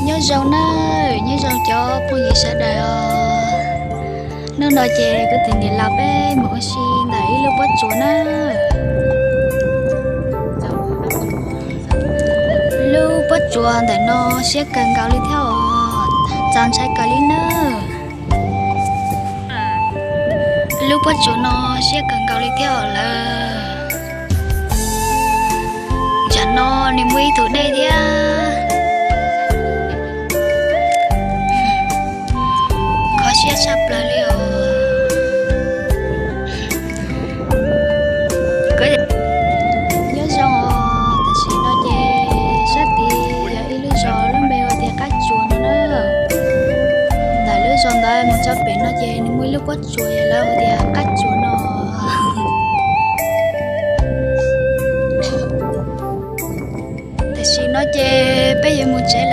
Nyob zoo na, nyob zoo cov phooj ywg sawv daws os. Hnub no ces kuv tus niam laus peb mus ua si ntawm ib lub pob tsuas na. Lub pob tsuas ntawm no siab kawg nkaus li thiab os, txaus ntshai kawg li na. Lub pob tsuas no siab kawg nkaus li thiab os lawm. Tam no nws muaj ib tug dej thiab. Kho siab tshaj plaws li os. Nyob zoo os, tam sim no ces sab tid yog ib lub zos lub npe hu tias Qab Tsuas no na. Ntawm lub zos ntawd mus txog pem no ces nws muaj ib lub pob tsuas lawv hu tias Qab Tsuas no. Tam sim no ces peb yuav mus tsev